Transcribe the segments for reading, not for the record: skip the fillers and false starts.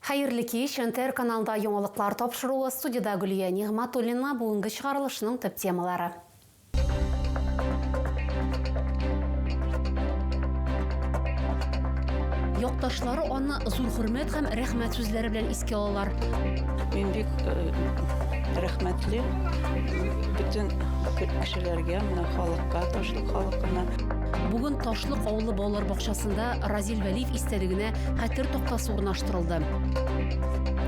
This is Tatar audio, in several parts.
Хәерле кич, НТР каналында яңалыклар тапшыруы, студиядә Гөлия Нигъмәтуллина, бүгенге чыгарылышның төп темалары. Якташлары аны зур хөрмәт һәм рәхмәт сүзләре белән искә алалар. Мин бик рәхмәтле бөтен кешеләргә, менә халыкка, Ташлык халкына. Бүген Ташлык авылы балалар бакчасында Разил Вәлиев истәлегенә хәтер тактасы урнаштырылды.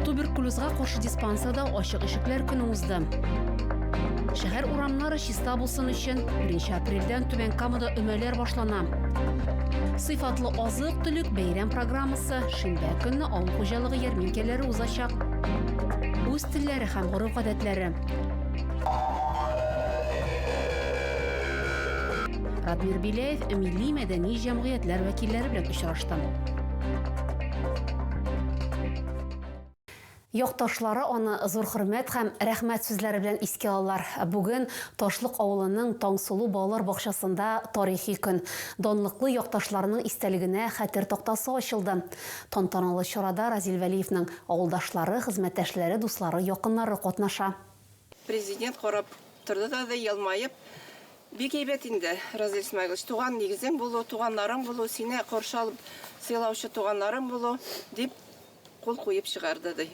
Туберкулезга каршы диспансерда ачык ишекләр көне узды. Шәһәр урамнары чиста булсын өчен 1 апрельдән Түбән Камада өмәләр башлана. Сыйфатлы азык-төлек бәйрәм программасы шимбә көнне авыл хуҗалыгы ярминкәләре узачак. Үз телләре һәм гореф-гадәтләре. Радмир Беляев милли мәдәни җәмгыятьләр вәкилләре белән очрашты. Якташлары аны зур хөрмәт һәм рәхмәт сүзләре белән искә алалар. Бүген Ташлык авылының Таңсылу балалар бакчасында тарихи көн. Данлыклы якташларының истәлегенә хәтер тактасы ачылды. Тантаналы чарада Разил Вәлиевнең авылдашлары, хезмәттәшләре, дуслары, якыннары катнаша. Президент карап торды да, ди, елмаеп, Бик әйбәт инде, Разил Исмәгыйлович, туган нигезең булу, туганнарың булу, сине каршы алып сыйлаучы туганнарың булу, дип кул куеп чыгарды, ди.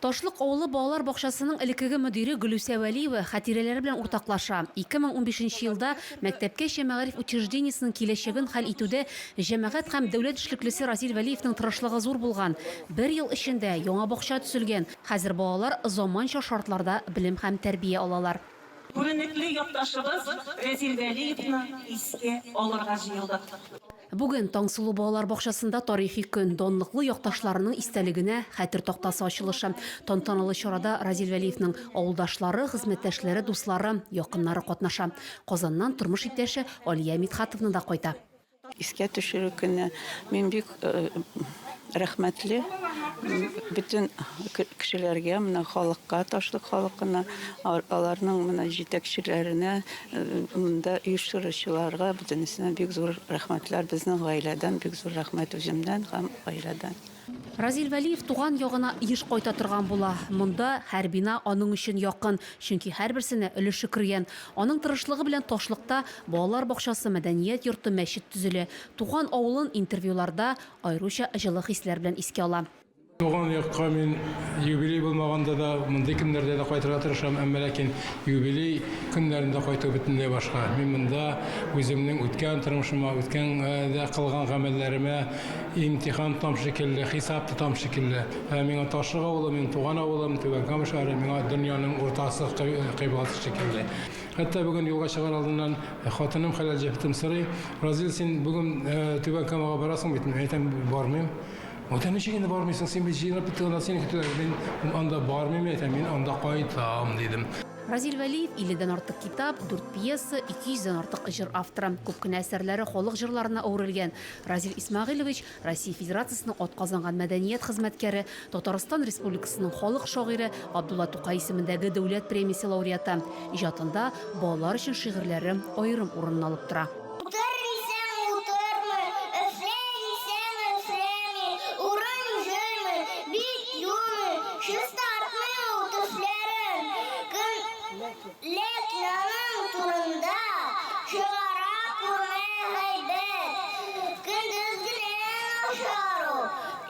Ташлык авылы балалар бакчасының элеккеге мөдире Гөлүсә Вәлиева хатирәләре белән уртаклаша. 2015 нче елда мәктәпкәчә мәгариф учреждениесенең киләчәген хәл итүдә җәмәгать һәм дәүләт эшлеклесе Разил Вәлиевнең тырышлыгы зур булган. Бер ел эчендә яңа бакча төзелгән, Хәзер балалар заманча шартларда белем һәм тәрбия алалар. Күренекле якташыбыз Рәзил Вәлиевны искә алырга җыелдык. Бүген Таңсылу балалар бакчасында тарихи көн, данлыклы якташларының истәлегенә хәтер тактасы ачылышы. Тантаналы чарада Разил Вәлиевның авылдашлары, хезмәттәшләре, дуслары, якыннары катнаша. Казаннан тормыш иптәше Алия Мидхәтовна да кайта. Искә төшерү көне. Мин бик рәхмәтле бөтен кешеләргә, менә халыкка, Ташлык халкына, аларның менә җитәкчеләренә, монда оештыручыларга, бөтенесенә бик зур рәхмәтләр. Безнең гаиләдән бик зур рәхмәт үземнән һәм гаиләдән. Разил Вәлиев туган ягына еш кайта торган була. Монда һәр бина аның өчен якын, чөнки һәрберсенә өлеше кергән. Аның тырышлыгы белән Ташлыкта балалар бакчасы, мәдәният йорты, мәчет төзелә. Туган авылын интервьюларда аеруча җылы хисләр белән искә ала. Туган якка мин юбилей булмаганда да, мондый көннәрдә дә кайтырга тырышам, әмма ләкин юбилей көннәрендә кайту бөтенләй башка. Мин монда үземнең үткән тормышыма, үткәндә кылган гамәлләремә Имтихан тотам шикелле, хисап тотам шикелле. Ә миңа Ташлык авылы, минем туган авылым, Түбән Кама шәһәре миңа дөньяның уртасы, кыйбласы шикелле. Хәтта бүген юлга чыгар алдыннан хатыным хәләл җефетем сорый, Разил, син бүген Түбән Камага барасың бит? Мин әйтәм, бармыйм. Ата, ничек инде бармыйсың, син бит җыенып беттең, анда сине көтәләр. Мин анда бармыйм, әйтәм, мин анда кайтам, дидем. Разил Вәлиев, илледән артык китап, дүрт пьеса, 200 дән артык җыр авторы. Күп кенә әсәрләре халык җырларына әверелгән. Разил Исмәгыйлевич, Россия Федерациясенең атказанган мәдәният хезмәткәре, Татарстан Республикасының халык шагыйре, Габдулла Тукай исемендәге дәүләт премиясе лауреаты. Иҗатында балалар өчен шигырьләре аерым урынны алып тора. Утыр дисәң, утырмый, эшлә дисәң, эшләми, урын җыймый, бит юмый, чистартмый ул тешләрен. Көн Ләкин аның турында чыгара күрмә гайбәт. Көндез генә начар ул,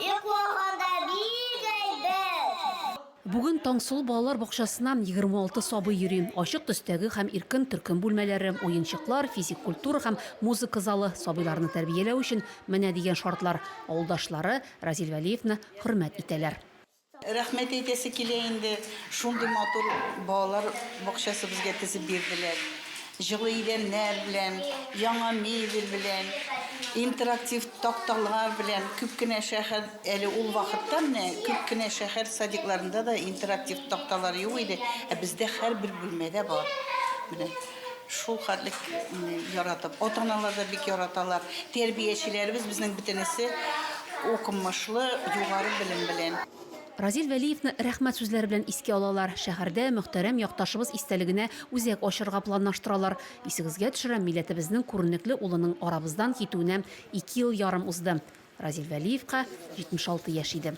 йоклаганда бик әйбәт. Бүген Таңсылу балалар бакчасына 26 сабый йөри. Ачык төстәге һәм иркен төркем бүлмәләре, уенчыклар, физик культура һәм музыка залы, сабыйларны тәрбияләү өчен менә дигән шартлар. Авылдашлары Разил Вәлиевны хөрмәт итәләр. Рәхмәт әйтәсе килә инде, шундый матур балалар бакчасы безгә төзеп бирделәр. Җылы идәннәр белән, яңа мебель белән, интерактив такталар белән. Күп кенә шәһәр, әле ул вакытта менә күп кенә шәһәр садикларында да интерактив такталар юк иде, ә бездә һәрбер бүлмәдә бар. Менә шул хәтлек яратып, ата-аналар да бик яраталар. Тәрбиячеләребез безнең бөтенесе укымышлы, югары белем белән. Разил Вәлиевны рәхмәт сүзләре белән искә алалар. Шәһәрдә мөхтәрәм якташыбыз истәлегенә үзәк ачырга планлаштыралар. Исегезгә төшерәм, милләтебезнең күренекле улының арабыздан китүенә ике ел ярым узды. Разил Вәлиевка 76 яшь иде.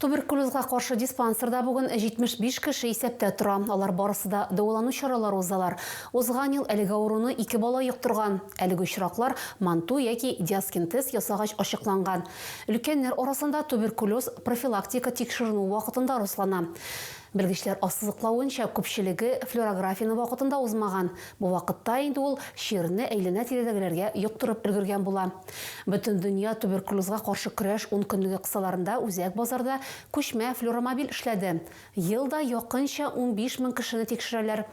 Туберкулезга каршы диспансерда бүген 75 кеше исәптә тора. Алар барысы да дәвалану чаралары узалар. Узган ел әлеге авыруны ике бала йоктырган. Әлеге очраклар манту яки диаскин-тест ясагач ачыкланган. Өлкәннәр арасында туберкулез профилактика тикшеренүе вакытында раслана. Белгечләр ассызыклавынча, күпчелеге флюорографияне вакытында узмаган. Бу вакытта инде ул чирне әйләнә-тирәдәгеләргә йоктырып өлгергән була. Бөтендөнья туберкулезга каршы көрәш ункөнлеге кысаларында үзәк базарда күчмә флюоромобиль эшләде. Ел да якынча 15 мең кешене тикшерәләр.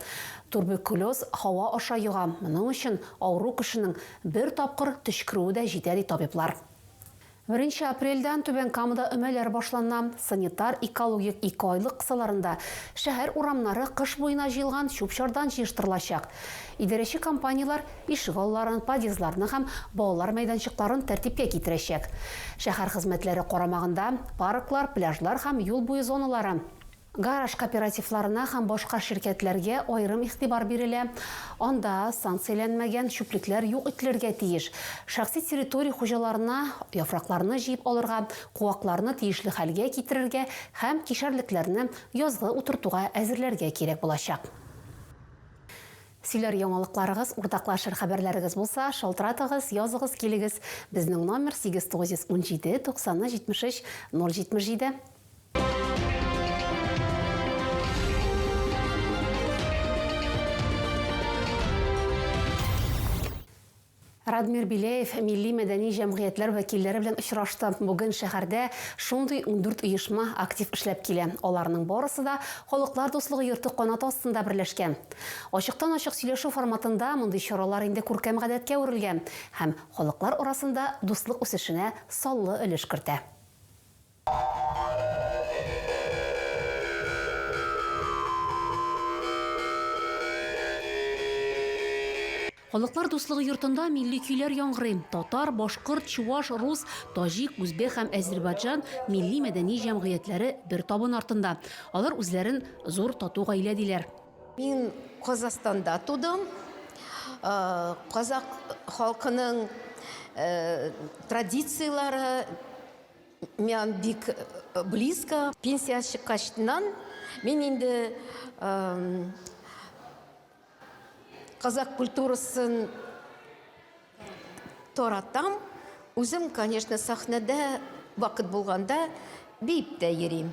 Турбекулез һава аша йога, моның өчен авыру кешенең бер тапкыр төчкерүе дә җитә, ди табиблар. Беренче апрельдән Түбән Камада өмәләр башлана. Санитар-экологик икеайлык кысаларында шәһәр урамнары кыш буена җыелган чүп-чардан җыештырылачак. Идарәче компанияләр ишегалларын, подъездларны һәм балалар мәйданчыкларын тәртипкә китерәчәк. Шәһәр хезмәтләре карамагында, парклар, пляжлар һәм юл буе зоналары. Гараж кооперативларына һәм башка ширкәтләргә аерым игътибар бирелә. Анда санкцияләнмәгән чүплекләр юк ителергә тиеш. Шәхси территория хуҗаларына яфракларны җыеп алырга, куакларны тиешле хәлгә китерергә һәм кишәрлекләрне язгы утыртуга әзерләргә кирәк булачак. Сөйләр яңалыкларыгыз, уртаклашыр хәбәрләрегез булса, шалтыратыгыз, языгыз, килегез. Безнең номер 8917 90 73 077. Радмир Беляев милли мәдәни җәмгыятьләр вәкилләре белән очрашты. Бүген шәһәрдә шундый 14 оешма актив эшләп килә. Аларның барысы да Халыклар дуслыгы йорты канаты астында берләшкән. Ачыктан-ачык сөйләшү форматында мондый чаралар инде күркәм гадәткә әверелгән һәм халыклар арасында дуслык үсешенә саллы өлеш кертә. Халыклар дуслыгы йортында милли көйләр яңгырый. Татар, башкорт, чуваш, рус, таҗик, үзбәк һәм әзербайҗан милли мәдәни җәмгыятьләре бер табын артында. Алар үзләрен зур тату гаилә диләр. Мин Казахстанда тудым. Казах халкының традицияләре миңа бик близко. Пенсия чыккачтыннан мин инде казах культурасын таратам. Үзем, конечно, сәхнәдә вакыт булганда биеп тә йөрим.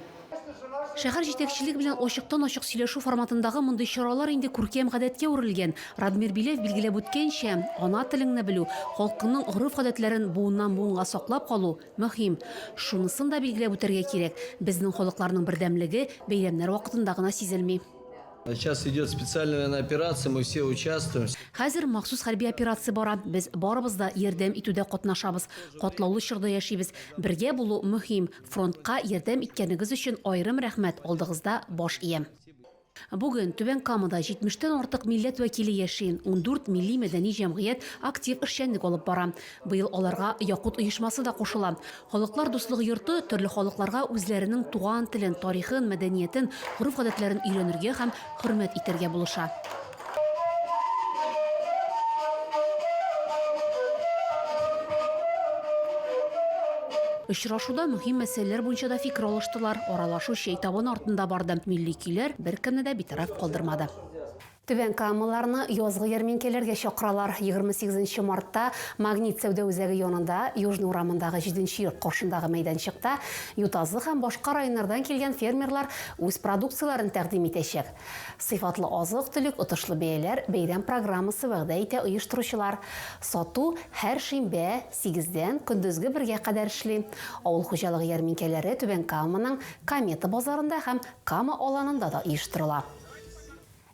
Шәһәр җитәкчелеге белән ачыктан-ачык сөйләшү форматындагы мондый чаралар инде күркәм гадәткә әверелгән. Радмир Беляев билгеләп үткәнчә, ана телеңне белү, халкыңның гореф-гадәтләрен буыннан-буынга саклап калу мөһим. Шунысын да билгеләп үтәргә кирәк, безнең халыкларның бердәмлеге бәйрәмнәр вакытында гына сизелми. Сейчас идет специальная военная операция, мы все участвуем. Хәзер махсус хәрби операция бара. Без барыбыз да ярдәм итүдә катнашабыз. Катлаулы чорда яшибез. Бергә булу мөһим. Фронтка ярдәм иткәнегез өчен аерым рәхмәт, алдыгызда баш иям. Бүген Түбән Камада 70 тән артык милләт вәкиле яши, 14 милли-мәдәни җәмгыять актив эшчәнлек алып бара. Быел аларга Якут оешмасы да кушыла. Халыклар дуслыгы йорты төрле халыкларга үзләренең туган телен, тарихын, мәдәниятен, гореф-гадәтләрен өйрәнергә һәм хөрмәт итәргә булыша. Очрашуда мөһим мәсьәләләр буенча да фикер алыштылар. Аралашу чәй табыны артында барды. Милли көйләр беркемне дә битараф калдырмады. Түбән Камаларны язгы ярминкәләргә чакыралар. 28 нче мартта Магнит сәүдә үзәге янында, Южный урамындагы җиденче йорт каршындагы мәйданчыкта Ютазы һәм башка районнардан килгән фермерлар үз продукцияләрен тәкъдим итәчәк. Сыйфатлы азык-төлек, отышлы бәяләр, бәйрәм программасы вәгъдә итә оештыручылар. Сату һәр шимбә, сигездән көндезге бергә кадәр эшли. Авыл хуҗалыгы ярминкәләре Түбән Каманың Комета базарында һәм Кама Аланында да оештырыла.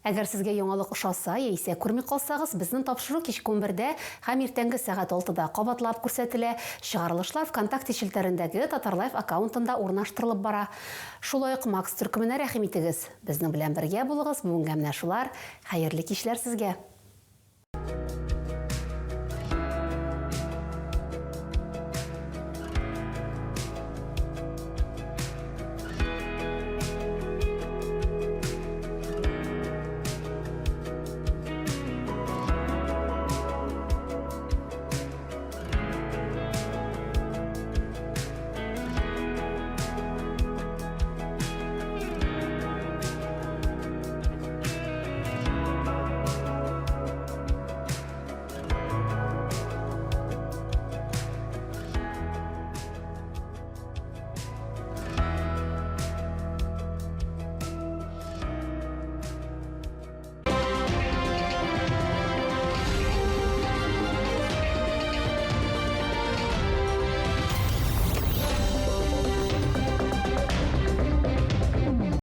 Әгәр сезгә яңалык ошаса яисә күрми калсагыз, безнең тапшыру кичке унбердә һәм иртәнге сәгать алтыда кабатлап күрсәтелә. Чыгарылышлар ВКонтакте челтәрендәге Татарлайф аккаунтында урнаштырылып бара. Шулай ук Макс төркеменә рәхим итегез. Безнең белән бергә булыгыз, бүгенгә менә шулар. Хәерле кичләр сезгә!